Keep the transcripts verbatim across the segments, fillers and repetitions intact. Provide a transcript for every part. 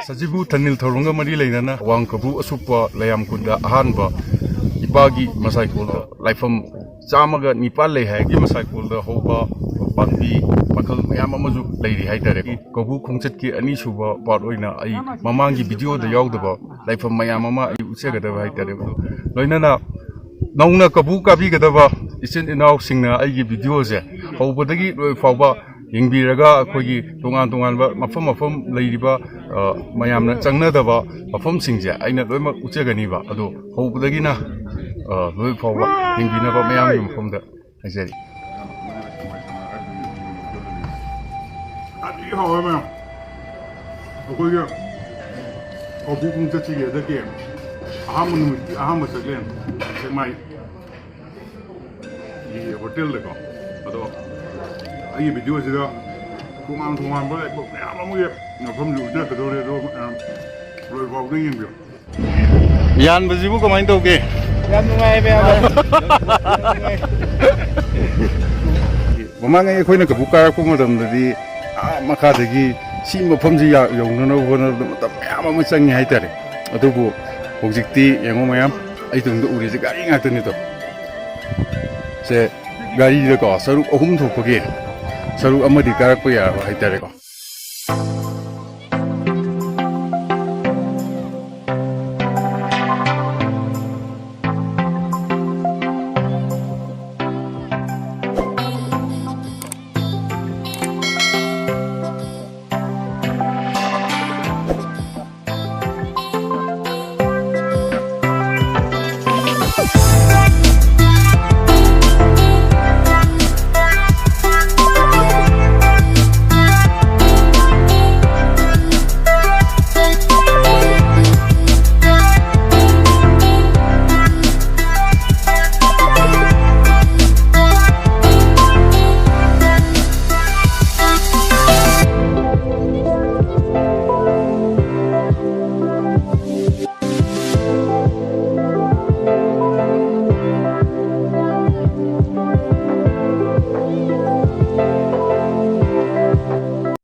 ꯁꯖꯤꯕꯨ ꯊꯅꯤꯜ ꯊꯧꯔꯝꯒ ꯃꯔꯤ ꯂꯩꯅꯅ ꯋꯥꯡ ꯀꯕꯨ ꯑꯁꯨꯞꯄ ꯂꯩꯌꯥꯝ ꯈꯨꯟꯗ ꯑꯍꯥꯟꯕ ꯏꯄꯥꯒꯤ ꯃꯁꯥꯏꯀꯣꯜꯗ ꯂꯥꯏꯐꯝ ꯆꯥꯝꯃꯒ ꯅꯤꯄꯥꯟ ꯂꯩ ꯍꯥꯏ꯫ ꯃꯁꯥꯏꯀꯣꯜꯗ ꯍꯧꯕ ꯄꯥꯝꯕꯤ ꯃꯈꯜ ꯃꯌꯥꯝ ꯑꯃꯁꯨ ꯂꯩꯔꯤ ꯍꯥꯏꯇꯥꯔꯦ꯫ ꯀꯧꯕ꯭ꯔꯨ ꯈꯣꯡꯆꯠꯀꯤ ꯑꯅꯤꯁꯨꯕ ꯄꯥꯔꯠ ꯑꯣꯏꯅ ꯑꯩ ꯃꯃꯥꯡꯒꯤ ꯚꯤꯗꯤꯑꯣꯗ ꯌꯥꯎꯗꯕ ꯂꯥꯏꯐꯝ ꯃꯌꯥꯝ ꯑꯃ ꯑꯩ ꯎꯠꯆꯒꯗꯕ ꯍꯥꯏꯇꯥꯔꯦ꯫ ꯑꯗꯨ ꯂꯣꯏꯅꯅ ꯅꯧꯅ ꯀꯧꯕ꯭ꯔꯨ ꯀꯥꯕꯤꯒꯗꯕ ꯏꯆꯤꯟ ꯏꯅꯥꯎꯁꯤꯡꯅ ꯑꯩꯒꯤ ꯚꯤꯗꯤꯑꯣꯁꯦ ꯍꯧꯕꯗꯒꯤ ꯂꯣꯏ ꯐꯥꯎꯕ ꯌꯦꯡꯕꯤꯔꯒ ꯑꯩꯈꯣꯏꯒꯤ ꯇꯣꯉꯥꯟ ꯇꯣꯉꯥꯟꯕ ꯃꯐꯝ ꯃꯐꯝ ꯂꯩꯔꯤꯕ, ꯑ, ꯃꯌꯥꯝꯅ ꯆꯪꯅꯗꯕ ꯃꯐꯝꯁꯤꯡꯁꯦ ꯑꯩꯅ ꯂꯣꯏꯅꯃꯛ ꯎꯠꯆꯒꯅꯤꯕ꯫ ꯑꯗꯣ ꯍꯧꯕꯗꯒꯤꯅ, ꯑ, ꯂꯣꯏ ꯐꯥꯎꯕ ꯌꯦꯡꯕꯤꯅꯕ ꯃꯌꯥꯝꯒꯤ ꯃꯐꯝꯗ ꯍꯥꯏꯖꯔꯤ꯫ ꯑꯗꯨꯗꯤ ꯍꯥꯎꯋꯦ ꯃꯌꯥꯝ꯫ ꯑꯩꯈꯣꯏꯒꯤ ꯀꯧꯕ꯭ꯔꯨ ꯈꯣꯡꯆꯠꯁꯤꯒꯤ ꯍꯟꯗꯛꯀꯤ ꯑꯍꯥꯟꯕ ꯅꯨꯃꯤꯠꯀꯤ ꯑꯍꯥꯟꯕ ꯆꯥꯛꯂꯦꯟ ꯁꯦꯛꯃꯥꯏ ꯒꯤ ꯍꯣꯇꯦꯜꯗꯀꯣ꯫ ꯑꯗꯣ ꯑꯩꯒꯤ ꯚꯤꯗꯤꯑꯣꯁꯤꯗ ꯇꯣꯉꯥꯟ ꯇꯣꯉꯥꯟꯕ ꯂꯩꯕ ꯃꯌꯥꯝ ꯑꯃꯒꯤ ꯃꯐꯝꯁꯨ ꯎꯠꯆꯔꯛꯀꯗꯧꯔꯦ꯫ ꯑꯗꯣ ꯃꯌꯥꯝ ꯂꯣꯏ ꯐꯥꯎꯗ ꯌꯦꯡꯕꯤꯌꯨ꯫ ꯌꯥꯟꯕꯁꯤꯕꯨ ꯀꯃꯥꯏꯅ ꯇꯧꯒꯦ? ꯌꯥꯝ ꯅꯨꯡꯉꯥꯏꯕ ꯌꯥꯝ꯫ ꯃꯃꯥꯡꯉꯩ ꯑꯩꯈꯣꯏꯅ ꯀꯧꯕ꯭ꯔꯨ ꯀꯥꯔꯛꯄ ꯃꯇꯝꯗꯗꯤ ꯑꯥ ꯃꯈꯥꯗꯒꯤ ꯁꯤ ꯃꯐꯝꯁꯤ ꯌꯥ-, ꯌꯧꯅꯅꯕ ꯍꯣꯠꯅꯕꯗ ꯃꯇꯝ ꯃꯌꯥꯝ ꯑꯃ ꯆꯪꯉꯤ ꯍꯥꯏꯇꯥꯔꯦ꯫ ꯑꯗꯨꯕꯨ ꯍꯧꯖꯤꯛꯇꯤ ꯌꯦꯡꯉꯣ ꯃꯌꯥꯝ, ꯑꯩ ꯇꯨꯡꯗ ꯎꯔꯤꯁꯦ ꯒꯥꯔꯤ ꯉꯥꯛꯇꯅꯤꯗꯣ꯫ ꯁꯦ ꯒꯥꯔꯤꯗꯀꯣ ꯁꯔꯨꯛ ꯑꯍꯨꯝ ꯊꯣꯛꯄꯒꯤ ꯁꯔꯨꯛ ꯑꯃꯗꯤ ꯀꯥꯔꯛꯄ ꯌꯥꯔꯕ ꯍꯥꯏꯇꯥꯔꯦꯀꯣ꯫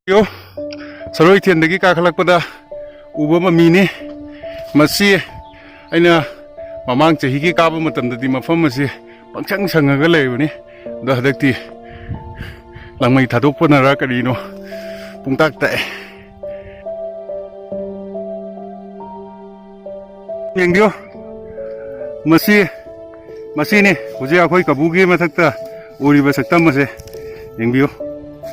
ꯌꯣ, ꯁꯔꯣꯏꯊꯦꯟꯗꯒꯤ ꯀꯥꯈꯠꯂꯛꯄꯗ ꯎꯕ ꯃꯃꯤꯅꯤ꯫ ꯃꯁꯤ ꯑꯩꯅ ꯃꯃꯥꯡ ꯆꯍꯤꯒꯤ ꯀꯥꯕ ꯃꯇꯝꯗꯗꯤ ꯃꯐꯝ ꯑꯁꯤ ꯄꯪꯁꯪ ꯁꯪꯉꯒ ꯂꯩꯕꯅꯤ꯫ ꯑꯗꯣ ꯍꯟꯗꯛꯇꯤ ꯂꯥꯡꯃꯩ ꯊꯥꯗꯣꯛꯄꯅꯔ ꯀꯔꯤꯅꯣ ꯄꯨꯡꯇꯥꯛ ꯇꯥꯛꯑꯦ꯫ ꯌꯦꯡꯕꯤꯌꯨ꯫ ꯃꯁꯤ, ꯃꯁꯤꯅꯤ ꯍꯧꯖꯤꯛ ꯑꯩꯈꯣꯏ ꯀꯕꯨꯒꯤ ꯃꯊꯛꯇ ꯎꯔꯤꯕ ꯁꯛꯇꯝ ꯑꯁꯦ꯫ ꯌꯦꯡꯕꯤꯌꯨ꯫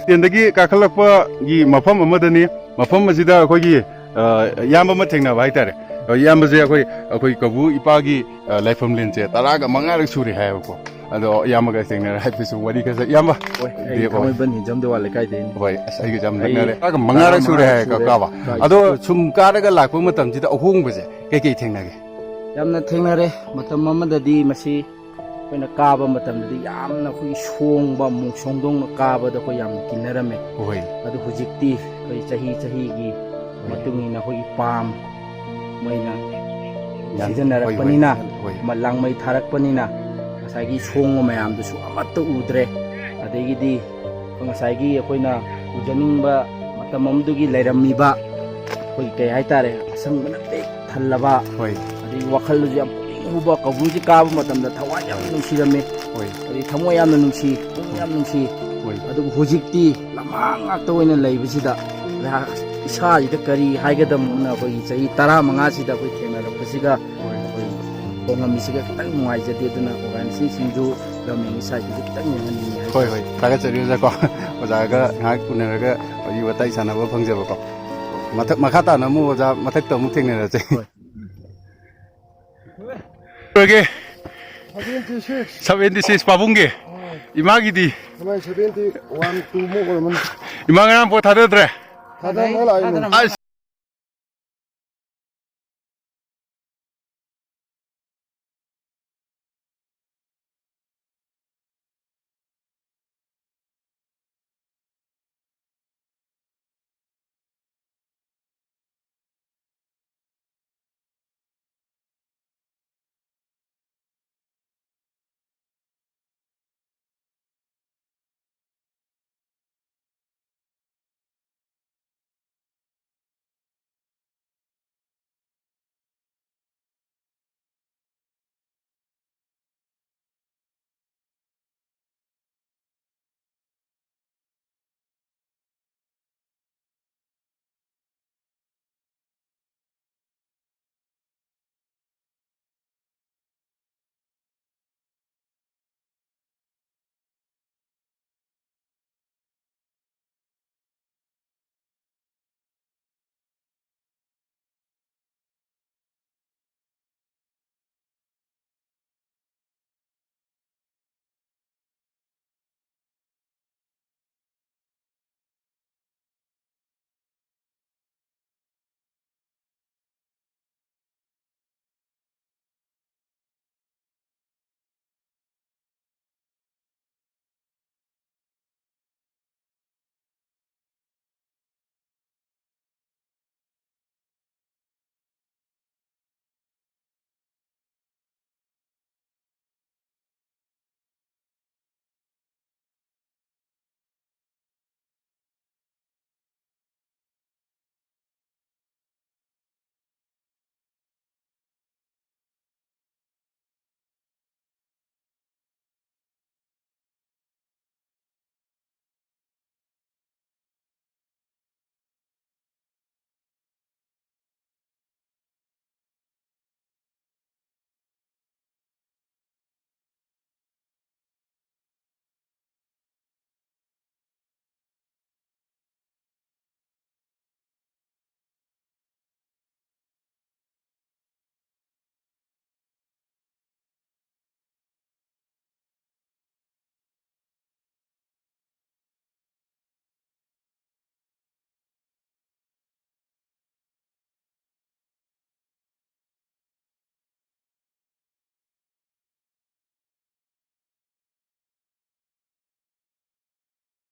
ꯇꯦꯟꯗꯒꯤ ꯀꯥꯈꯠꯂꯛꯄꯒꯤ ꯃꯐꯝ ꯑꯃꯗꯅꯤ꯫ ꯃꯐꯝ ꯑꯁꯤꯗ ꯑꯩꯈꯣꯏꯒꯤ, ꯑ, ꯏꯌꯥꯝꯕ ꯑꯃ ꯊꯦꯡꯅꯕ ꯍꯥꯏꯇꯥꯔꯦ꯫ ꯑ, ꯏꯌꯥꯝꯕꯁꯦ ꯑꯩꯈꯣꯏ, ꯑꯩꯈꯣꯏ ꯀꯕꯨ ꯏꯄꯥꯒꯤ, ꯑ, ꯂꯥꯏꯐꯝꯂꯦꯟꯁꯦ ꯇꯔꯥꯒ ꯃꯉꯥꯔꯛ ꯁꯨꯔꯦ ꯍꯥꯏꯌꯦꯕꯀꯣ꯫ ꯑꯗꯣ ꯏꯌꯥꯝꯕꯒ ꯊꯦꯡꯅꯔꯦ ꯍꯥꯏꯐꯦꯠ ꯁꯨꯝ ꯋꯥꯔꯤ ꯈꯔ ꯁꯥ-, ꯏꯌꯥꯝꯕ꯫ ꯍꯣꯏ, ꯑꯩ ꯗꯦꯕ ꯍꯣꯏ꯫ ꯊꯥꯡꯃꯩꯕꯟ ꯍꯤꯖꯝ ꯗꯦꯋꯥꯟ ꯂꯩꯀꯥꯏꯗꯒꯤꯅꯤ꯫ ꯍꯣꯏ, ꯑꯁ, ꯑꯩꯒ ꯌꯥꯝ ꯑꯩ ꯅꯛꯅꯔꯦ꯫ ꯇꯔꯥꯒ ꯃꯉꯥꯔꯛ ꯁꯨꯔꯦ ꯇꯔꯥꯃꯉꯥ ꯍꯥꯏꯌꯦ ꯁꯨꯔꯦ꯫ ꯀꯥꯕ꯫ ꯀꯥꯏ-, ꯑꯗꯣ ꯁꯨꯝ ꯀꯥꯔꯒ ꯂꯥꯛꯄ ꯃꯇꯝꯁꯤꯗ ꯑꯍꯣꯡꯕꯁꯦ ꯀꯩꯀꯩ ꯊꯦꯡꯅꯒꯦ? ꯌꯥꯝꯅ ꯊꯦꯡꯅꯔꯦ꯫ ꯃꯇꯝ ꯑꯃꯗꯗꯤ ꯃꯁꯤ ꯑꯩꯈꯣꯏꯅ ꯀꯥꯕ ꯃꯇꯝꯗꯗꯤ ꯌꯥꯝꯅ ꯑꯩꯈꯣꯏꯒꯤ ꯁꯣꯡꯕ, ꯑꯃꯨꯛ ꯁꯣꯡꯗꯣꯡꯅ ꯀꯥꯕꯗ ꯑꯩꯈꯣꯏ ꯌꯥꯝꯅ ꯀꯤꯟꯅꯔꯝꯃꯦ꯫ ꯍꯣꯏ꯫ ꯑꯗꯨ ꯍꯧꯖꯤꯛꯇꯤ ꯑꯩꯈꯣꯏ ꯆꯍꯤ ꯆꯍꯤꯒꯤ ꯍꯣꯏ꯫ ꯃꯇꯨꯡ ꯏꯟꯅ ꯑꯩꯈꯣꯏꯒꯤ ꯄꯥꯝ ꯃꯣꯏꯅ ꯌꯥꯝ-, ꯁꯤꯖꯤꯟꯅꯔꯛꯄꯅꯤꯅ, ꯍꯣꯏ, ꯍꯣꯏ, ꯍꯣꯏ꯫ ꯃ-, ꯂꯥꯡꯃꯩ ꯊꯥꯔꯛꯄꯅꯤꯅ ꯉꯁꯥꯏꯒꯤ ꯁꯣꯡꯕ ꯃꯌꯥꯝꯗꯨꯁꯨ ꯑꯃꯠꯇ ꯎꯗ꯭ꯔꯦ꯫ ꯑꯗꯒꯤꯗꯤ ꯉꯁꯥꯏꯒꯤ ꯑꯩꯈꯣꯏꯅ ꯎꯖꯅꯤꯡꯕ ꯃꯇꯝ ꯑꯃꯗꯨꯒꯤ ꯂꯩꯔꯝꯃꯤꯕ ꯑꯩꯈꯣꯏ ꯀꯩ ꯍꯥꯏꯇꯥꯔꯦ, ꯑꯁꯪꯕꯅ ꯄꯤꯛ ꯊꯜꯂꯕ, ꯍꯣꯏ꯫ ꯑꯗꯒꯤ ꯋꯥꯈꯜꯗꯁꯨ ꯌꯥꯝ ꯄꯨꯛꯅꯤꯡ ꯍꯨꯕ, ꯀꯧꯕ꯭ꯔꯨꯁꯤ ꯀꯥꯕ ꯃꯇꯝꯗ ꯊꯋꯥꯏ ꯌꯥꯝ ꯅꯨꯡꯁꯤꯔꯝꯃꯤ꯫ ꯍꯣꯏ꯫ ꯑꯗꯩ ꯊꯃꯣꯏ ꯌꯥꯝꯅ ꯅꯨꯡꯁꯤ, ꯄꯨꯛꯅꯤꯡ ꯌꯥꯝ ꯅꯨꯡꯁꯤ꯫ ꯍꯣꯏ꯫ ꯑꯗꯨꯕꯨ ꯍꯧꯖꯤꯛꯇꯤ ꯂꯝꯍꯥꯡ ꯉꯥꯛꯇ ꯑꯣꯏꯅ ꯂꯩꯕꯁꯤꯗ ꯑꯩꯍꯥꯛ ꯏꯁꯥꯁꯤꯗ ꯀꯔꯤ ꯍꯥꯏꯒꯗꯕꯅꯣꯅ ꯑꯩꯈꯣꯏꯒꯤ ꯆꯍꯤ ꯇꯔꯥꯃꯉꯥꯁꯤꯗ ꯑꯩꯈꯣꯏ ꯊꯦꯡꯅꯔꯛꯄꯁꯤꯒ ꯍꯣꯏ꯫ ꯑꯩꯈꯣꯏ ꯈꯣꯡꯉꯝꯃꯤꯁꯤꯒ ꯈꯤꯇꯪ ꯅꯨꯡꯉꯥꯏꯖꯗꯦ꯫ ꯑꯗꯨꯅ ꯑꯣꯔꯒꯥꯅꯥꯏꯖꯦꯁꯟꯁꯤꯡꯁꯨ ꯂꯝ ꯌꯦꯡꯕ ꯁꯥꯏꯠꯇꯁꯨ ꯈꯤꯇꯪ ꯌꯦꯡꯍꯟꯅꯤꯡꯉꯤ ꯍꯥꯏꯇꯥꯔꯦ꯫ ꯍꯣꯏ, ꯍꯣꯏ, ꯊꯥꯒꯠꯆꯔꯤꯕꯁꯦꯀꯣ꯫ ꯑꯣꯖꯥꯒ ꯉꯥꯏꯍꯥꯛ ꯎꯅꯔꯒ ꯋꯥꯔꯤ ꯋꯥꯇꯥꯏ ꯁꯥꯟꯅꯕ ꯐꯪꯖꯕꯀꯣ꯫ ꯃꯊꯛ, ꯃꯈꯥ ꯇꯥꯅ ꯑꯃꯨꯛ ꯑꯣꯖꯥ ꯃꯊꯛꯇ ꯑꯃꯨꯛ ꯊꯦꯡꯅꯔꯁꯦ꯫ ꯍꯣꯏ꯫ ꯂꯣꯏꯔꯒꯦ꯫ Seventy six. ꯁꯚꯦꯟꯇꯤ ꯁꯤꯛꯁ ꯄꯥꯕꯨꯡꯒꯤ꯫ ꯑꯥ꯫ ꯏꯃꯥꯒꯤꯗꯤ? ꯏꯃꯥ ꯁꯚꯦꯟꯇꯤ ꯋꯥꯟ, ꯇꯨ ꯃꯨꯛ ꯑꯣꯏꯔꯝꯃꯅꯤ꯫ ꯏꯃꯥ ꯉꯔꯥꯡ ꯄꯣꯠ ꯊꯥꯗꯗ꯭ꯔꯦ? ꯊꯥꯗꯅꯕ ꯂꯥꯛꯏꯅꯦ꯫ ꯑꯁ꯫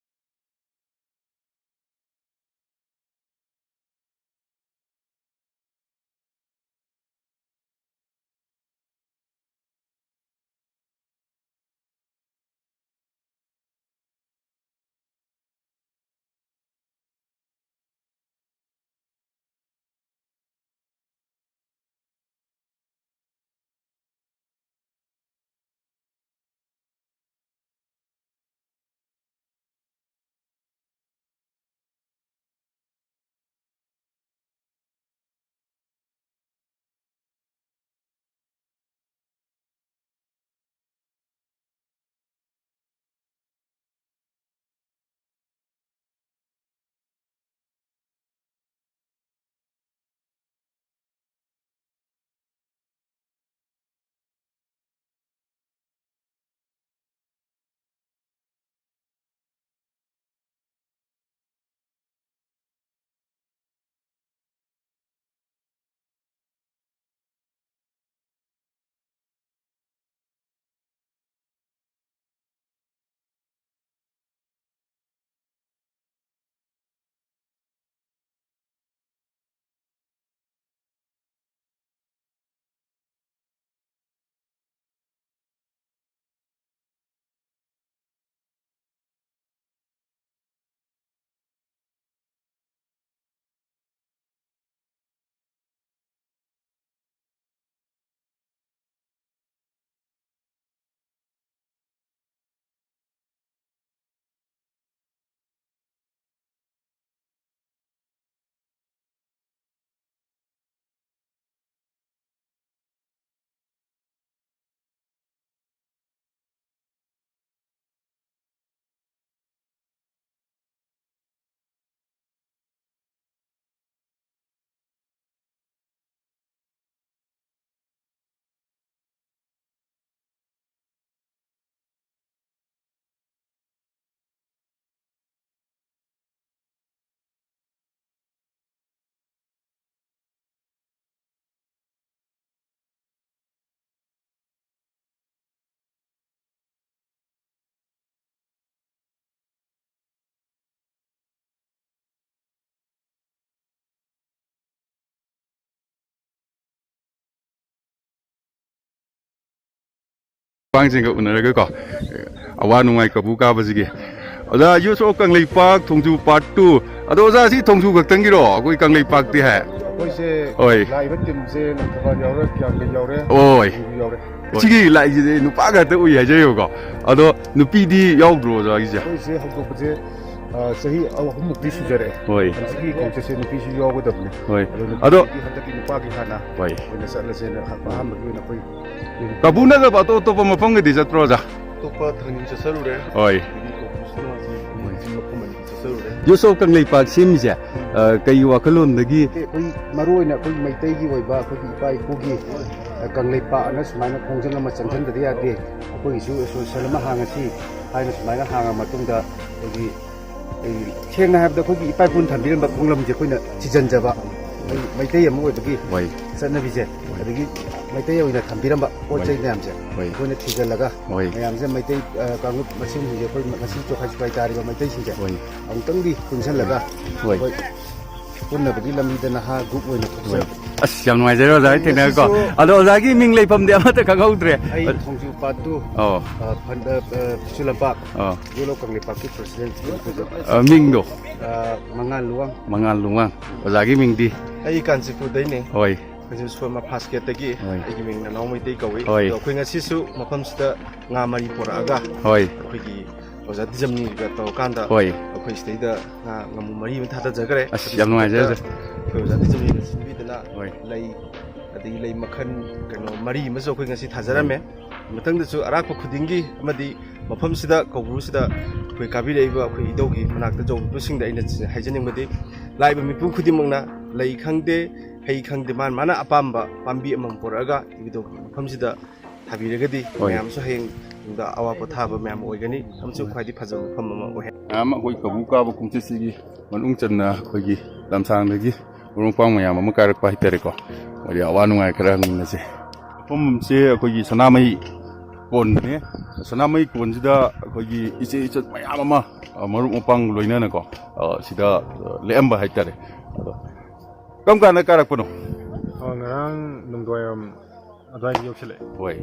ꯄꯥꯡꯁꯤꯡꯒ ꯎꯅꯔꯒꯀꯣ, ꯑꯋꯥ ꯅꯨꯡꯉꯥꯏ ꯀꯕꯨ ꯀꯥꯕꯁꯤꯒꯤ꯫ ꯑꯣꯖꯥ, Youth of Kangleipak Thongju part two꯫ ꯑꯗꯣ ꯑꯣꯖꯥ, ꯁꯤ ꯊꯣꯡꯖꯨ ꯈꯛꯇꯪꯒꯤꯔꯣ? ꯑꯩꯈꯣꯏ ꯀꯪꯂꯩꯄꯥꯛꯇꯤ ꯍꯥꯏ꯫ ꯑꯩꯈꯣꯏꯁꯦ ꯍꯣꯏ꯫ ꯂꯥꯛꯏꯕ ꯇꯤꯝꯁꯦ ꯂꯪꯊꯕꯥꯜ ꯌꯥꯎꯔꯦ, ꯀꯤꯌꯥꯝꯒꯩ ꯌꯥꯎꯔꯦ, ꯍꯣꯏ꯫ ꯊꯣꯡꯖꯨ ꯌꯥꯎꯔꯦ꯫ ꯁꯤꯒꯤ ꯂꯥꯛꯏꯁꯤꯗꯤ ꯅꯨꯄꯥ ꯉꯥꯛꯇ ꯎꯏ ꯍꯥꯏꯖꯩꯕꯀꯣ꯫ ꯑꯗꯣ ꯅꯨꯄꯤꯗꯤ ꯌꯥꯎꯗ꯭ꯔꯣ ꯑꯣꯖꯥꯒꯤꯁꯦ? ꯑꯩꯈꯣꯏꯁꯦ ꯍꯧꯗꯣꯛꯄꯁꯦ, ꯑ, ꯆꯍꯤ ꯑꯍꯨꯝꯃꯨꯛꯇꯤ ꯁꯨꯖꯔꯛꯑꯦ꯫ ꯍꯣꯏ꯫ ꯍꯧꯖꯤꯛꯀꯤ ꯈꯣꯡꯆꯠꯁꯦ ꯅꯨꯄꯤꯁꯨ ꯌꯥꯎꯒꯗꯕꯅꯦ꯫ ꯍꯣꯏ꯫ ꯑꯗꯣ ꯑꯗꯣ ꯅꯨꯄꯤꯗꯤ ꯍꯟꯗꯛꯀꯤ ꯅꯨꯄꯥꯒꯤ ꯍꯥꯟꯅ ꯍꯣꯏ꯫ ꯑꯣꯏꯅ ꯆꯠꯂꯁꯦꯅ ꯑꯍꯥꯟꯕꯒꯤ ꯑꯣꯏꯅ ꯑꯩꯈꯣꯏ ꯀꯥꯡꯕꯨꯅꯒ ꯑꯇꯣꯞ ꯑꯇꯣꯞꯄ ꯃꯐꯝꯒꯗꯤ ꯆꯠꯇ꯭ꯔꯣ, ꯑꯣꯖꯥ? ꯑꯇꯣꯞꯄ ꯊꯪꯅꯤꯡ ꯆꯠꯆꯔꯨꯔꯦ꯫ ꯍꯣꯏ꯫ ꯑꯗꯒꯤ ꯀꯣꯀꯨꯁꯅ ꯍꯧꯖꯤꯛ ꯃꯐꯝ ꯑꯅꯤ ꯆꯠꯆꯔꯨꯔꯦ꯫ Youth of ꯀꯪꯂꯩꯄꯥꯛ ꯁꯦꯝꯃꯤꯁꯦ, ꯑ, ꯀꯩ ꯋꯥꯈꯜꯂꯣꯟꯗꯒꯤ? ꯑꯩꯈꯣꯏ ꯃꯔꯨ ꯑꯣꯏꯅ ꯑꯩꯈꯣꯏ ꯃꯩꯇꯩꯒꯤ ꯑꯣꯏꯕ ꯑꯩꯈꯣꯏꯒꯤ ꯏꯄꯥ ꯏꯄꯨꯒꯤ, ꯑ, ꯀꯪꯂꯩꯄꯥꯛ ꯑꯅ ꯁꯨꯃꯥꯏꯅ ꯈꯣꯡꯖꯪ ꯑꯃ ꯆꯪꯁꯤꯟꯗꯗꯤ ꯌꯥꯗꯦ, ꯑꯩꯈꯣꯏꯒꯤꯁꯨ association ꯑꯃ ꯍꯥꯡꯉꯁꯤ ꯍꯥꯏꯅ ꯁꯨꯃꯥꯏꯅ ꯍꯥꯡꯉ ꯃꯇꯨꯡꯗ ꯑꯩꯈꯣꯏꯒꯤ ꯑꯩ ꯁꯦꯡꯅ ꯍꯥꯏꯔꯕꯗ ꯑꯩꯈꯣꯏꯒꯤ ꯏꯄꯥ ꯏꯄꯨꯅ ꯊꯝꯕꯤꯔꯝꯕ ꯈꯣꯡꯂꯝꯁꯦ ꯑꯩꯈꯣꯏꯅ ꯊꯤꯖꯤꯟꯖꯕ, ꯑꯩ ꯃꯩꯇꯩ ꯑꯃ ꯑꯣꯏꯕꯒꯤ ꯍꯣꯏ꯫ ꯆꯠꯅꯕꯤꯁꯦ, ꯍꯣꯏ꯫ ꯑꯗꯒꯤ ꯃꯩꯇꯩ ꯑꯣꯏꯅ ꯊꯝꯕꯤꯔꯝꯕ ꯄꯣꯠ ꯍꯣꯏ꯫ ꯆꯩ ꯃꯌꯥꯝꯁꯦ ꯍꯣꯏ꯫ ꯑꯩꯈꯣꯏꯅ ꯊꯤꯖꯤꯜꯂꯒ ꯍꯣꯏ꯫ ꯃꯌꯥꯝꯁꯦ ꯃꯩꯇꯩ, ꯑ, ꯀꯥꯡꯂꯨꯞ ꯃꯁꯦꯟꯁꯤꯡꯁꯦ ꯑꯩꯈꯣꯏ ꯉꯁꯤ ꯆꯣꯈꯥꯏ ꯆꯣꯈꯥꯏ ꯇꯥꯔꯤꯕ ꯃꯩꯇꯩꯁꯤꯡꯁꯦ ꯍꯣꯏ꯫ ꯑꯃꯨꯛꯇꯪꯗꯤ ꯄꯨꯟꯁꯤꯜꯂꯒ ꯍꯣꯏ꯫ ꯑꯩꯈꯣꯏ ꯄꯨꯟꯅꯕꯒꯤ ꯂꯝꯕꯤꯗ ꯅꯍꯥ group ꯑꯣꯏꯅ ꯊꯣꯛꯆꯩ꯫ ꯍꯣꯏ꯫ ꯑꯁ, ꯌꯥꯝ ꯅꯨꯡꯉꯥꯏꯖꯔꯦ ꯑꯣꯖꯥ ꯍꯣꯏ ꯊꯦꯡꯅꯔꯒꯀꯣ꯫ ꯉꯁꯤꯁꯨ ꯑꯗꯣ ꯑꯣꯖꯥꯒꯤ ꯃꯤꯡ ꯂꯩꯐꯝꯗꯤ ꯑꯃꯠꯇ ꯈꯪꯍꯧꯗ꯭ꯔꯦ꯫ ꯑꯩ ꯊꯣꯡꯖꯨ part two, ꯑꯣ꯫ ꯑ, ꯐꯟꯗ, ꯑ, ꯈꯨꯠꯁꯨ ꯂꯝꯄꯥꯛ, ꯑꯣ꯫ ꯌꯣꯂꯣ ꯀꯪꯂꯩꯄꯥꯛꯀꯤ president꯫ ꯑ, ꯃꯤꯡꯗꯣ? ꯑ, ꯃꯉꯥꯜ ꯂꯨꯋꯥꯡ꯫ ꯃꯉꯥꯜ ꯂꯨꯋꯥꯡ꯫ ꯑꯣꯖꯥꯒꯤ ꯃꯤꯡꯗꯤ? ꯑꯩ ꯀꯥꯟꯆꯤꯄꯨꯔꯗꯩꯅꯦ꯫ ꯍꯣꯏ꯫ ꯀꯥꯟꯆꯤꯄꯨꯔ ꯁꯨꯄꯔ ꯃꯥꯔꯀꯦꯠꯇꯒꯤ꯫ ꯍꯣꯏ꯫ ꯑꯩꯒꯤ ꯃꯤꯡ ꯅꯅꯥꯎ ꯃꯩꯇꯩ ꯀꯧꯏ꯫ ꯍꯣꯏ꯫ ꯑꯗꯣ ꯑꯩꯈꯣꯏ ꯉꯁꯤꯁꯨ ꯃꯐꯝꯁꯤꯗ ꯉꯥ ꯃꯔꯤ ꯄꯣꯔꯛꯑꯒ ꯍꯣꯏ꯫ ꯑꯩꯈꯣꯏꯒꯤ ꯑꯣꯖꯥ ꯇꯤꯖꯝꯅꯤꯒ ꯇꯧꯔꯀꯥꯟꯗ ꯍꯣꯏ꯫ ꯑꯩꯈꯣꯏ ꯁꯤꯗꯩꯗ ꯉꯥ ꯉꯥꯃꯨ ꯃꯔꯤ ꯑꯃ ꯊꯥꯗꯖꯈ꯭ꯔꯦ꯫ ꯑꯁ, ꯌꯥꯝ ꯅꯨꯡꯉꯥꯏꯖꯔꯦ, ꯑꯗꯨꯒꯤꯗꯃꯛꯇ ꯑꯣꯖꯥ꯫ ꯑꯩꯈꯣꯏ ꯑꯣꯖꯥ ꯇꯤꯖꯝꯅꯤꯅ ꯁꯤꯟꯕꯤꯗꯅ ꯍꯣꯏ꯫ ꯂꯩ, ꯑꯗꯒꯤ ꯂꯩ ꯃꯈꯜ ꯀꯩꯅꯣ ꯃꯔꯤ ꯑꯃꯁꯨ ꯑꯩꯈꯣꯏ ꯉꯁꯤ ꯊꯥꯖꯔꯝꯃꯦ꯫ ꯃꯊꯪꯗꯁꯨ ꯑꯔꯥꯛꯄ ꯈꯨꯗꯤꯡꯒꯤ ꯑꯃꯗꯤ ꯃꯐꯝꯁꯤꯗ ꯀꯧꯕ꯭ꯔꯨꯁꯤꯗ ꯑꯩꯈꯣꯏ ꯀꯥꯕꯤꯔꯛꯏꯕ ꯑꯩꯈꯣꯏ ꯏꯙꯧꯒꯤ ꯃꯅꯥꯛꯇ ꯌꯧꯔꯤꯕꯁꯤꯡꯗ ꯑꯩꯅ ꯍꯥꯏꯖꯅꯤꯡꯕꯗꯤ, ꯂꯥꯛꯏꯕ ꯃꯤꯄꯨꯝ ꯈꯨꯗꯤꯡꯃꯛꯅ ꯂꯩ ꯈꯪꯗꯦ, ꯍꯩ ꯈꯪꯗꯦ, ꯃꯥꯅ ꯃꯥꯅ ꯑꯄꯥꯝꯕ ꯄꯥꯝꯕꯤ ꯑꯃꯃꯝ ꯄꯨꯔꯛꯑꯒ ꯏꯙꯧꯒꯤ ꯃꯐꯝꯁꯤꯗ ꯊꯥꯕꯤꯔꯒꯗꯤ ꯍꯣꯏ꯫ ꯃꯌꯥꯝꯁꯨ ꯍꯌꯦꯡ ꯇꯨꯡꯗ ꯑꯋꯥ ꯄꯣꯊꯥꯕ ꯃꯌꯥꯝ ꯑꯣꯏꯒꯅꯤ ꯑꯃꯁꯨ ꯈ꯭ꯋꯥꯏꯗꯒꯤ ꯐꯖꯕ ꯃꯐꯝ ꯑꯃ ꯑꯣꯏꯍꯟ ꯃꯌꯥꯝ ꯑꯃ ꯑꯩꯈꯣꯏ ꯀꯕꯨ ꯀꯥꯕ ꯈꯣꯡꯆꯠꯁꯤꯒꯤ ꯃꯅꯨꯡ ꯆꯟꯅ ꯑꯩꯈꯣꯏꯒꯤ ꯂꯝꯁꯥꯡꯗꯒꯤ ꯃꯔꯨꯞ ꯃꯄꯥꯡ ꯃꯌꯥꯝ ꯑꯃ ꯀꯥꯔꯛꯄ ꯍꯥꯏꯇꯥꯔꯦꯀꯣ꯫ ꯋꯥꯔꯤ ꯑꯋꯥ ꯅꯨꯡꯉꯥꯏ ꯈꯔ ꯍꯪꯃꯤꯟꯅꯁꯦ꯫ ꯃꯐꯝꯁꯦ ꯑꯩꯈꯣꯏꯒꯤ ꯁꯅꯥꯃꯍꯤ ꯀꯣꯟꯅꯦ꯫ ꯁꯅꯥꯃꯍꯤ ꯀꯣꯟꯁꯤꯗ ꯑꯩꯈꯣꯏꯒꯤ ꯏꯆꯦ ꯏꯆꯟ ꯃꯌꯥꯝ ꯑꯃ, ꯑ, ꯃꯔꯨꯞ ꯃꯄꯥꯡ ꯂꯣꯏꯅꯅꯀꯣ, ꯑ, ꯁꯤꯗ, ꯑ, ꯂꯦꯛꯑꯝꯕ ꯍꯥꯏꯇꯥꯔꯦ꯫ ꯑꯗꯣ ꯀꯔꯝ ꯀꯥꯟꯗ ꯀꯥꯔꯛꯄꯅꯣ? ꯑ, ꯉꯔꯥꯡ ꯅꯨꯡꯗꯥꯡꯋꯥꯏꯔꯝ ꯑꯗꯨꯋꯥꯏꯗ ꯌꯧꯁꯤꯜꯂꯛꯑꯦ꯫ ꯍꯣꯏ꯫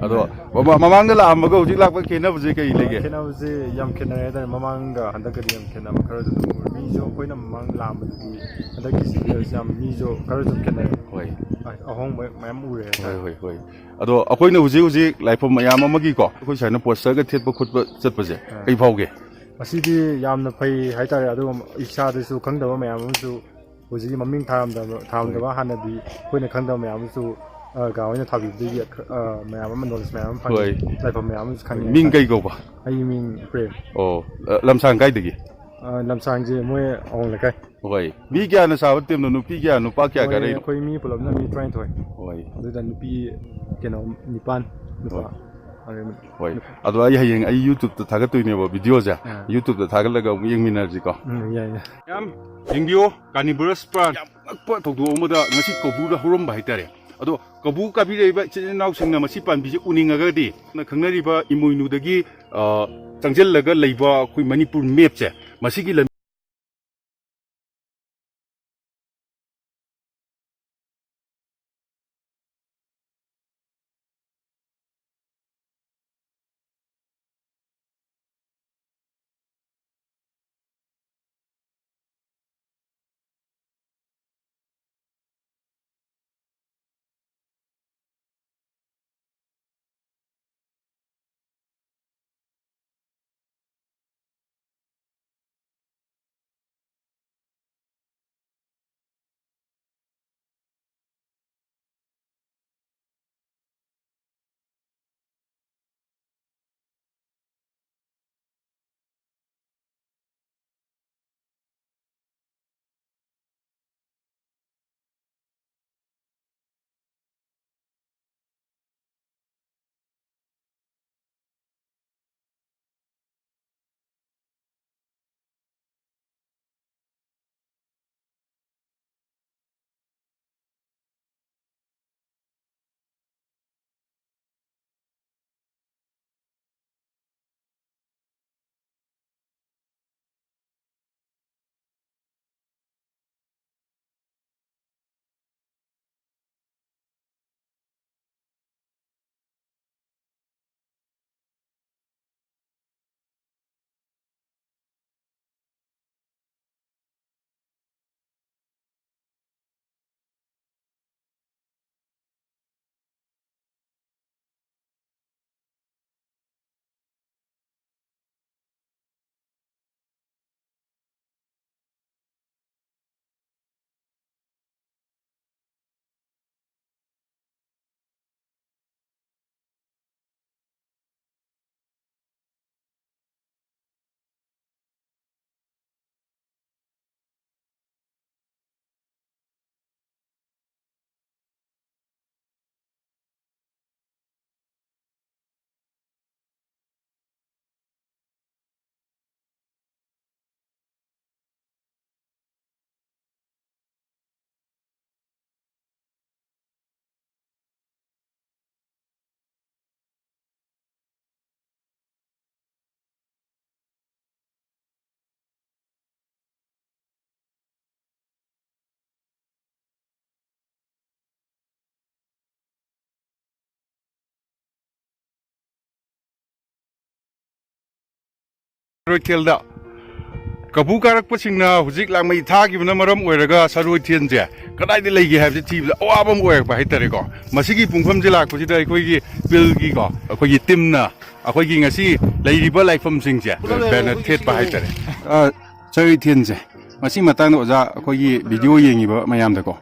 ꯑꯗꯣ ꯃꯃꯥ-, ꯃꯃꯥꯡꯗ ꯂꯥꯛꯑꯝꯕꯒ ꯍꯧꯖꯤꯛ ꯂꯥꯛꯄ ꯈꯦꯠꯅꯕꯁꯦ ꯀꯩ ꯂꯩꯒꯦ? ꯈꯦꯠꯅꯕꯁꯦ ꯌꯥꯝ ꯈꯦꯠꯅꯔꯦ ꯍꯥꯏꯇꯥꯔꯦ꯫ ꯃꯃꯥꯡꯒ ꯍꯟꯗꯛꯀꯗꯤ ꯌꯥꯝ ꯈꯦꯠꯅꯕ ꯈꯔꯁꯨ ꯑꯗꯨꯝ ꯎꯔꯦ꯫ ꯃꯤꯁꯨ ꯑꯩꯈꯣꯏꯅ ꯃꯃꯥꯡ ꯂꯥꯛꯑꯝꯕꯗꯗꯤ ꯍꯟꯗꯛꯀꯤ ꯁꯤꯗꯁꯨ ꯌꯥꯝ ꯃꯤꯁꯨ ꯈꯔꯁꯨ ꯑꯗꯨꯝ ꯈꯦꯠꯅꯔꯦ꯫ ꯍꯣꯏ꯫ ꯑ-, ꯑꯍꯣꯡꯕ ꯃꯌꯥꯝ ꯎꯔꯦ ꯍꯥꯏꯇꯥꯔꯦ꯫ ꯍꯣꯏ, ꯍꯣꯏ, ꯍꯣꯏ꯫ ꯑꯗꯣ ꯑꯩꯈꯣꯏꯅ ꯍꯧꯖꯤꯛ ꯍꯧꯖꯤꯛ ꯂꯥꯏꯐꯝ ꯃꯌꯥꯝ ꯑꯃꯒꯤꯀꯣ, ꯑꯩꯈꯣꯏ ꯁꯨꯃꯥꯏꯅ ꯄꯣꯁꯇꯔꯒ ꯊꯦꯠꯄ ꯈꯣꯠꯄ ꯆꯠꯄꯁꯦ ꯑꯥ꯫ ꯀꯩ ꯐꯥꯎꯒꯦ? ꯃꯁꯤꯗꯤ ꯌꯥꯝꯅ ꯐꯩ ꯍꯥꯏꯇꯥꯔꯦ꯫ ꯑꯗꯨꯒ ꯏꯁꯥꯗꯁꯨ ꯈꯪꯗꯕ ꯃꯌꯥꯝ ꯑꯃꯁꯨ ꯍꯧꯖꯤꯛꯀꯤ ꯃꯃꯤꯡ ꯊꯥꯔꯝꯗꯕ, ꯊꯥꯔꯝꯗꯕ ꯍꯣꯏ꯫ ꯍꯥꯟꯅꯗꯤ ꯑꯩꯈꯣꯏꯅ ꯈꯪꯗꯕ ꯃꯌꯥꯝ ꯑꯃꯁꯨ, ꯑ, ꯀꯥ ꯍꯣꯏꯅ ꯊꯥꯕꯤꯕꯗꯒꯤ, ꯑ, ꯃꯌꯥꯝ ꯑꯃ knowledge ꯃꯌꯥꯝ ꯑꯃ ꯐꯪꯉꯦ꯫ ꯍꯣꯏ꯫ ꯂꯥꯏꯐꯝ ꯃꯌꯥꯝ ꯑꯃꯁꯨ ꯈꯪꯉꯦ ꯃꯤꯡ ꯍꯥꯏꯇꯥꯔꯦ꯫ ꯀꯩ ꯀꯧꯕ? ꯑꯩꯒꯤ ꯃꯤꯡ ꯄ꯭ꯔꯦꯝ꯫ ꯑꯣ, ꯑ, ꯂꯝꯁꯥꯡ ꯀꯥꯏꯗꯒꯤ? ꯑ, ꯂꯝꯁꯥꯡꯁꯦ ꯃꯣꯏ ꯑꯋꯥꯡ ꯂꯩꯀꯥꯏ꯫ ꯍꯣꯏ꯫ ꯃꯤ ꯀꯌꯥꯅ ꯁꯥꯕ teamꯅꯣ? ꯅꯨꯄꯤ ꯀꯌꯥ, ꯅꯨꯄꯥ ꯀꯌꯥ ꯃꯣꯏ ꯀꯥꯔꯛꯏꯅꯣ? ꯑꯩꯈꯣꯏ ꯃꯤ ꯄꯨꯂꯞꯅ ꯃꯤ ꯇꯔꯥꯅꯤꯊꯣꯏ꯫ ꯍꯣꯏ꯫ ꯑꯗꯨꯗ ꯅꯨꯄꯤ ꯀꯩꯅꯣ ꯅꯤꯄꯥꯟ, ꯅꯨꯄꯥ ꯍꯣꯏ꯫ ꯑꯗꯨ ꯍꯣꯏ꯫ ꯑꯗꯣ ꯑꯩ ꯍꯌꯦꯡ ꯑꯩ YouTubeꯇ ꯊꯥꯒꯠꯇꯣꯏꯅꯦꯕ videoꯁꯦ꯫ ꯑꯥ꯫ YouTubeꯇ ꯊꯥꯒꯠꯂꯒ ꯑꯃꯨꯛ ꯌꯦꯡꯃꯤꯟꯅꯔꯁꯤꯀꯣ꯫ ꯎꯝ, ꯌꯥꯏ, ꯌꯥꯏ꯫ ꯃꯌꯥꯝ, ꯌꯦꯡꯕꯤꯌꯣ, carnivorous plant꯫ ꯌꯥꯝ ꯉꯛꯄ ꯊꯧꯗꯣꯛ ꯑꯃꯗ ꯉꯁꯤ ꯀꯧꯕ꯭ꯔꯨꯗ ꯍꯧꯔꯝꯕ ꯍꯥꯏꯇꯥꯔꯦ꯫ ꯑꯗꯣ ꯀꯧꯕ꯭ꯔꯨ ꯀꯥꯕꯤꯔꯛꯏꯕ ꯏꯆꯤꯟ ꯏꯅꯥꯎꯁꯤꯡꯅ ꯃꯁꯤ ꯄꯥꯝꯕꯤꯁꯦ ꯎꯅꯤꯡꯉꯒꯗꯤ, ꯅ ꯈꯪꯅꯔꯤꯕ ꯏꯃꯣꯏꯅꯨꯗꯒꯤ, ꯑ, ꯆꯪꯁꯤꯜꯂꯒ ꯂꯩꯕ ꯑꯩꯈꯣꯏ ꯃꯅꯤꯄꯨꯔ mapꯁꯦ, ꯃꯁꯤꯒꯤ ꯂꯝ ꯁꯔꯣꯏꯊꯦꯜꯗ ꯀꯕꯨ ꯀꯥꯔꯛꯄꯁꯤꯡꯅ ꯍꯧꯖꯤꯛ ꯂꯥꯡꯃꯩ ꯊꯥꯈꯤꯕꯅ ꯃꯔꯝ ꯑꯣꯏꯔꯒ ꯁꯔꯣꯏꯊꯦꯜꯁꯦ ꯀꯗꯥꯏꯗ ꯂꯩꯒꯦ ꯍꯥꯏꯕꯁꯦ ꯊꯤꯕꯗ ꯑꯋꯥꯕ ꯑꯃ ꯑꯣꯏꯔꯛꯄ ꯍꯥꯏꯇꯥꯔꯦꯀꯣ꯫ ꯃꯁꯤꯒꯤ ꯄꯨꯡꯐꯝꯁꯦ ꯂꯥꯛꯄꯁꯤꯗ ꯑꯩꯈꯣꯏꯒꯤ ꯄꯤꯜꯒꯤꯀꯣ, ꯑꯩꯈꯣꯏꯒꯤ ꯇꯤꯝꯅ ꯑꯩꯈꯣꯏꯒꯤ ꯉꯁꯤ ꯂꯩꯔꯤꯕ ꯂꯥꯏꯐꯝꯁꯤꯡꯁꯦ ꯕꯦꯅꯔ ꯊꯦꯠꯄ ꯍꯥꯏꯇꯥꯔꯦ꯫ ꯑ, ꯁꯔꯣꯏꯊꯦꯜꯁꯦ, ꯃꯁꯤ ꯃꯇꯥꯡꯗ ꯑꯣꯖꯥ, ꯑꯩꯈꯣꯏꯒꯤ ꯚꯤꯗꯤꯑꯣ ꯌꯦꯡꯉꯤꯕ ꯃꯌꯥꯝꯗꯀꯣ,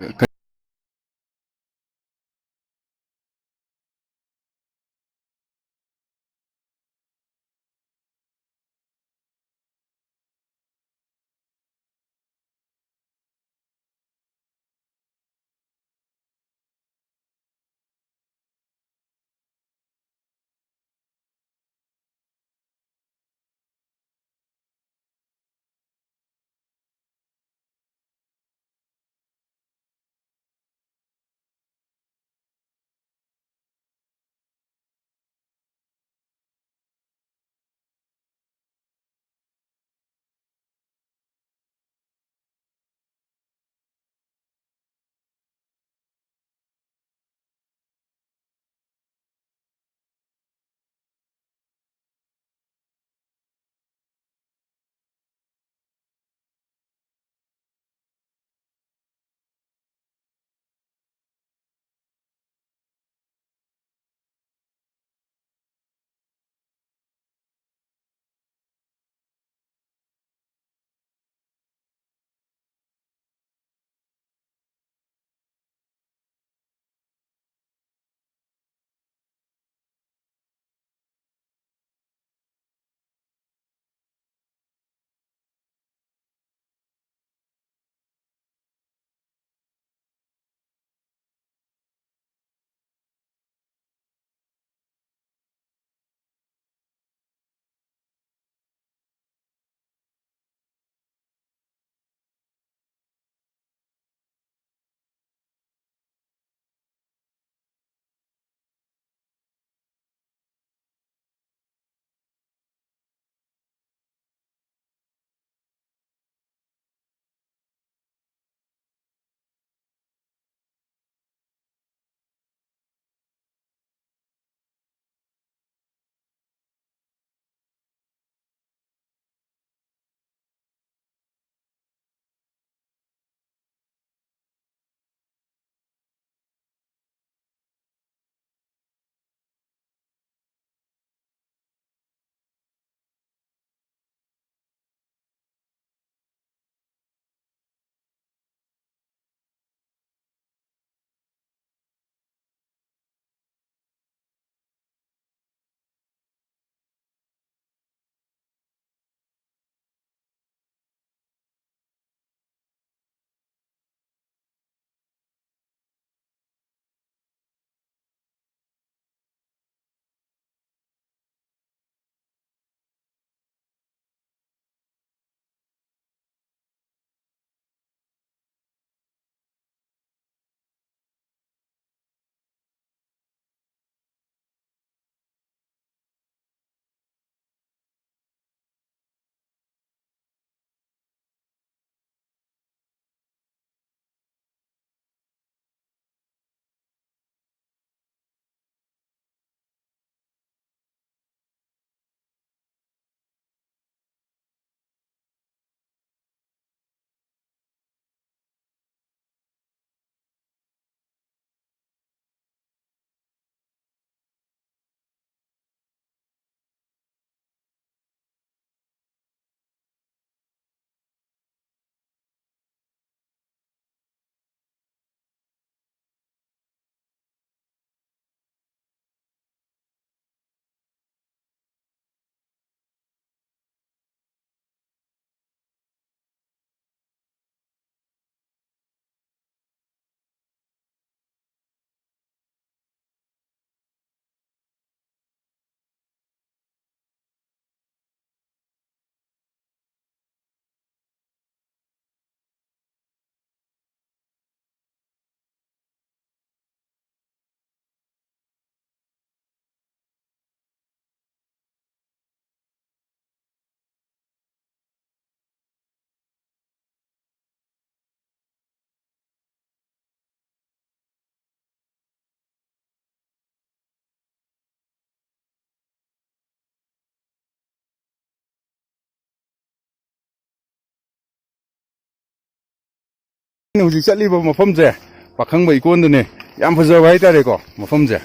ꯑꯩꯅ ꯍꯧꯖꯤꯛ ꯆꯠꯂꯤꯕ ꯃꯐꯝꯁꯦ ꯄꯥꯈꯪꯕ ꯏꯀꯣꯟꯗꯅꯦ꯫ ꯌꯥꯝ ꯐꯖꯕ ꯍꯥꯏꯇꯥꯔꯦꯀꯣ ꯃꯐꯝꯁꯦ꯫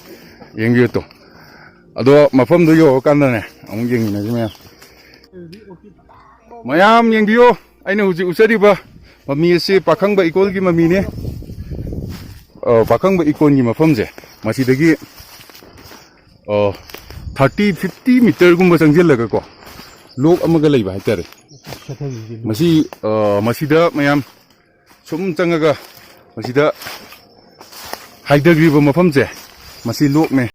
ꯌꯦꯡꯕꯤꯌꯨ ꯇꯨ꯫ ꯑꯗꯣ ꯃꯐꯝꯗꯣ ꯌꯧꯔꯀꯥꯟꯗꯅꯦ ꯑꯃꯨꯛ ꯌꯦꯡꯃꯤꯟꯅꯁꯤ ꯃꯌꯥꯝ꯫ ꯃꯌꯥꯝ ꯌꯦꯡꯕꯤꯌꯨ꯫ ꯑꯩꯅ ꯍꯧꯖꯤꯛ ꯎꯠꯆꯔꯤꯕ ꯃꯃꯤ ꯑꯁꯤ ꯄꯥꯈꯪꯕ ꯏꯀꯣꯟꯒꯤ ꯃꯃꯤꯅꯦ꯫ ꯑ, ꯄꯥꯈꯪꯕ ꯏꯀꯣꯟꯒꯤ ꯃꯐꯝꯁꯦ ꯃꯁꯤꯗꯒꯤ, ꯑ, ꯊꯥꯔꯇꯤ, ꯐꯤꯐꯇꯤ ꯃꯤꯇꯔꯒꯨꯝꯕ ꯆꯪꯁꯤꯜꯂꯒꯀꯣ, ꯂꯣꯛ ꯑꯃꯒ ꯂꯩꯕ ꯍꯥꯏꯇꯥꯔꯦ꯫ ꯃꯁꯤ, ꯑ, ꯃꯁꯤꯗ ꯃꯌꯥꯝ ꯁꯨꯝ ꯆꯪꯉꯒ ꯃꯁꯤꯗ ꯍꯥꯏꯊꯈ꯭ꯔꯤꯕ ꯃꯐꯝꯁꯦ, ꯃꯁꯤ ꯂꯣꯛꯅꯦ꯫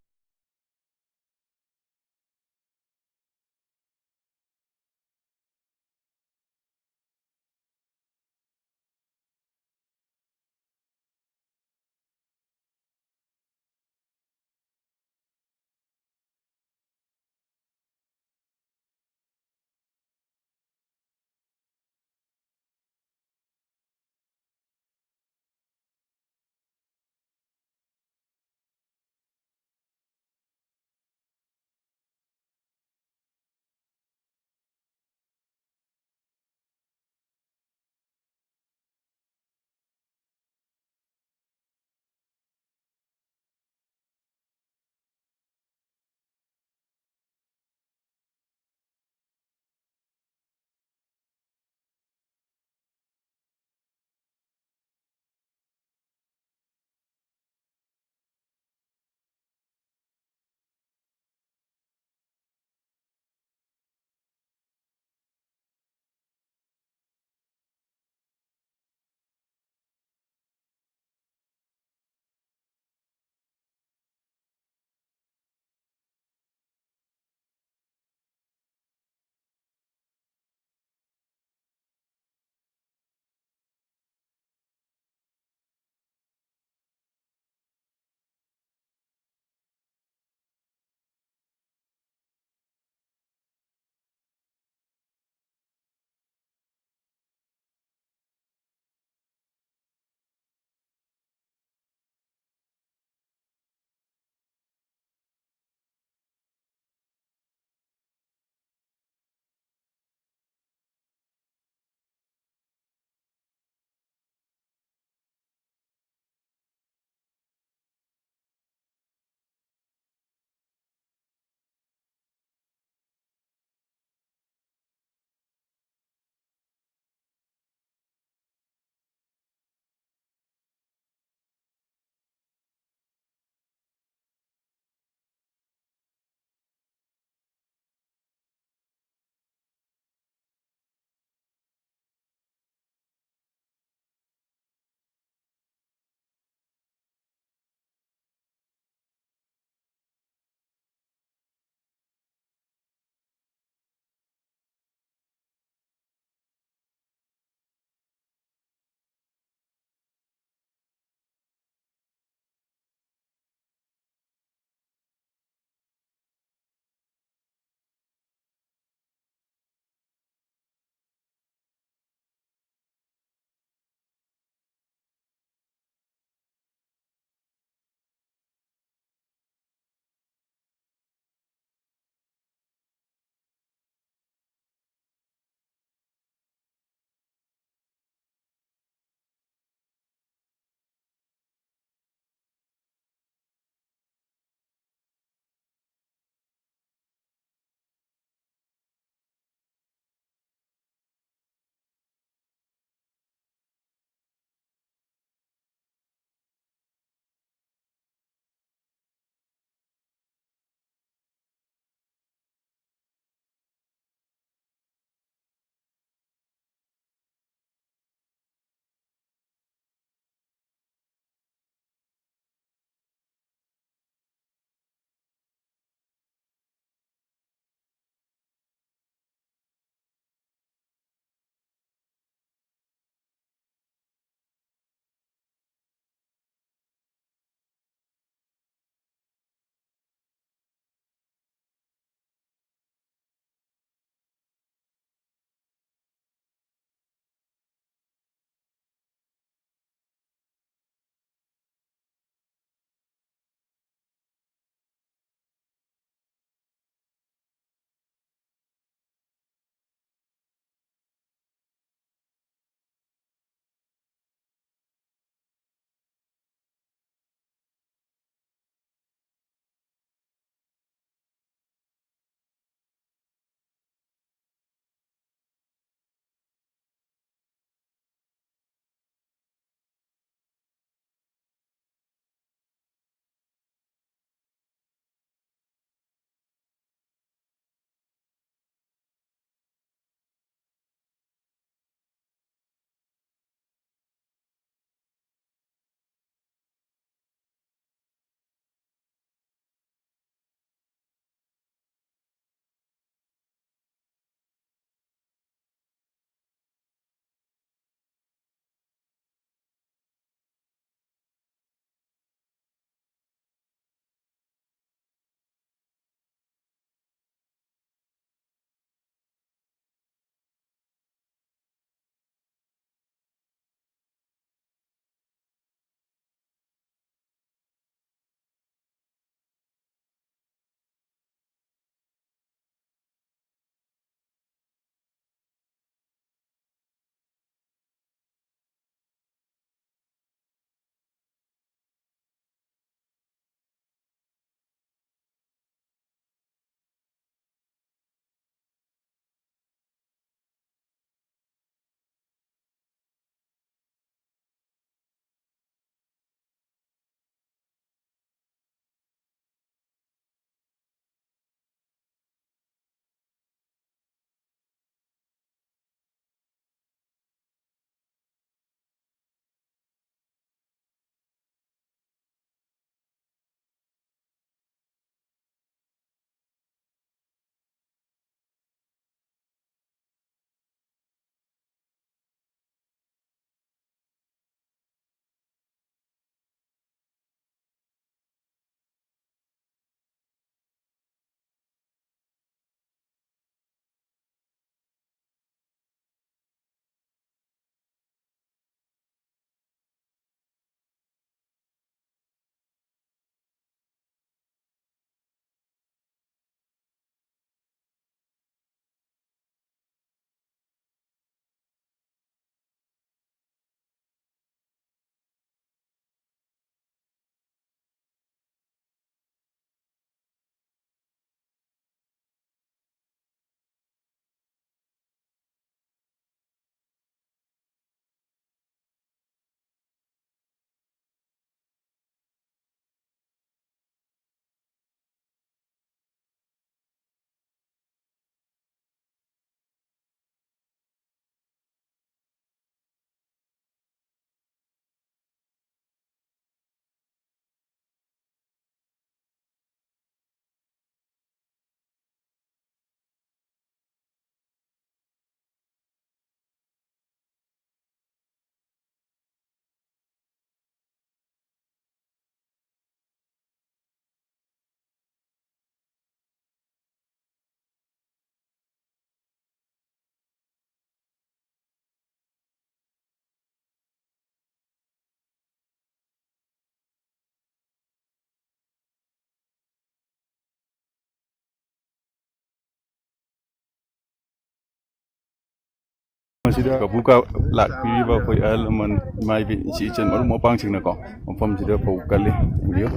ꯃꯁꯤꯗ ꯀꯕꯨꯀ ꯂꯥꯛꯄꯤꯔꯤꯕ ꯑꯩꯈꯣꯏ ꯑꯍꯜ ꯂꯃꯟ, ꯏꯃꯥ ꯏꯕꯦꯟ, ꯏꯆꯦ ꯏꯆꯟ, ꯃꯔꯨꯞ ꯃꯄꯥꯡꯁꯤꯡꯅꯀꯣ, ꯃꯐꯝꯁꯤꯗ ꯐꯧ ꯀꯜꯂꯤ꯫ ꯌꯦꯡꯕꯤꯌꯨ꯫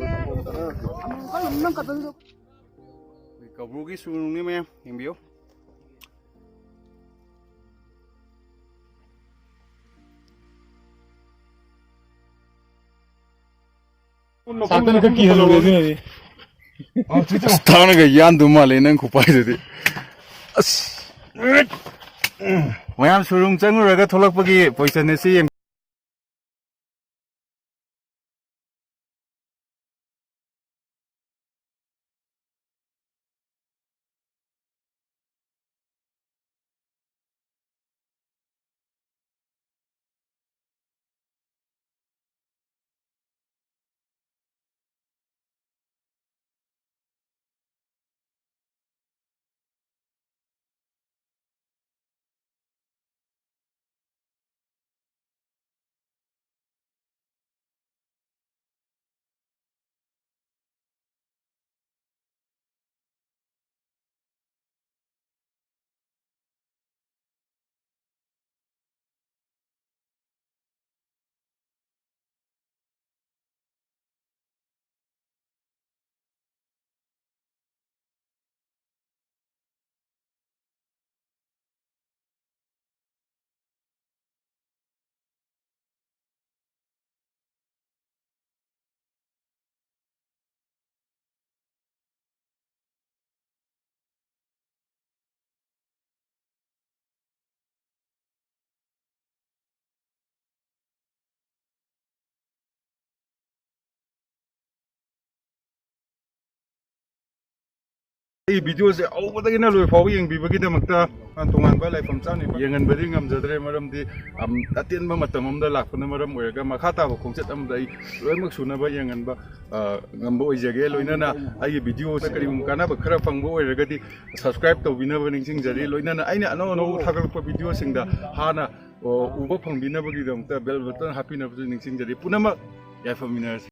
ꯀꯕꯨꯒꯤ ꯁꯨꯔꯨꯡꯅꯤ ꯃꯌꯥꯝ, ꯌꯦꯡꯕꯤꯌꯨ꯫ ꯁꯥꯇꯟ ꯈꯛ ꯀꯤꯍꯜꯂꯨꯔꯦ ꯑꯗꯨꯅꯗꯤ꯫ ꯑꯁ, ꯊꯥꯡꯅꯒ ꯌꯥꯟꯗꯧ ꯃꯥꯜꯂꯦ ꯅꯪ ꯈꯨꯄꯥꯏꯗꯨꯗꯤ꯫ ꯑꯁ꯫ ꯃꯌꯥꯝ ꯁꯨꯔꯨꯡ ꯆꯪꯉꯨꯔꯒ ꯊꯣꯛꯂꯛꯄꯒꯤ ꯄꯣꯖꯤꯁꯟ ꯑꯁꯤ ꯌꯦꯡ- ꯑꯩ ꯚꯤꯗꯤꯑꯣꯁꯦ ꯍꯧꯕꯗꯒꯤꯅ ꯂꯣꯏ ꯐꯥꯎꯕ ꯌꯦꯡꯕꯤꯕꯒꯤꯗꯃꯛꯇ ꯇꯣꯉꯥꯟꯕ ꯂꯥꯏꯐꯝ ꯆꯥꯅ ꯌꯦꯡꯍꯟꯕꯗꯤ ꯉꯝꯖꯗ꯭ꯔꯦ, ꯃꯔꯝꯗꯤ, ꯑꯝ, ꯑꯇꯦꯟꯕ ꯃꯇꯝ ꯑꯃꯗ ꯂꯥꯛꯄꯅ ꯃꯔꯝ ꯑꯣꯏꯔꯒ ꯃꯈꯥ ꯇꯥꯕ ꯈꯣꯡꯆꯠ ꯑꯃꯗ ꯑꯩ ꯂꯣꯏꯅꯃꯛ ꯁꯨꯅꯕ ꯌꯦꯡꯍꯟꯕ, ꯑ, ꯉꯝꯕ ꯑꯣꯏꯖꯒꯦ꯫ ꯂꯣꯏꯅꯅ ꯑꯩꯒꯤ ꯚꯤꯗꯤꯑꯣꯁꯦ ꯀꯔꯤꯒꯨꯝꯕ ꯀꯥꯟꯅꯕ ꯈꯔ ꯐꯪꯕ ꯑꯣꯏꯔꯒꯗꯤ subscribe ꯇꯧꯕꯤꯅꯕ ꯅꯤꯡꯁꯤꯡꯖꯔꯤ꯫ ꯂꯣꯏꯅꯅ ꯑꯩꯅ ꯑꯅꯧ ꯑꯅꯧꯕ ꯊꯥꯒꯠꯂꯛꯄ ꯚꯤꯗꯤꯑꯣꯁꯤꯡꯗ ꯍꯥꯟꯅ, ꯑ, ꯎꯕ ꯐꯪꯕꯤꯅꯕꯒꯤꯗꯃꯛꯇ bell button ꯍꯥꯞꯄꯤꯅꯕꯁꯨ ꯅꯤꯡꯁꯤꯡꯖꯔꯤ꯫ ꯄꯨꯝꯅꯃꯛ ꯌꯥꯏꯐꯃꯤꯟꯅꯔꯁꯤ꯫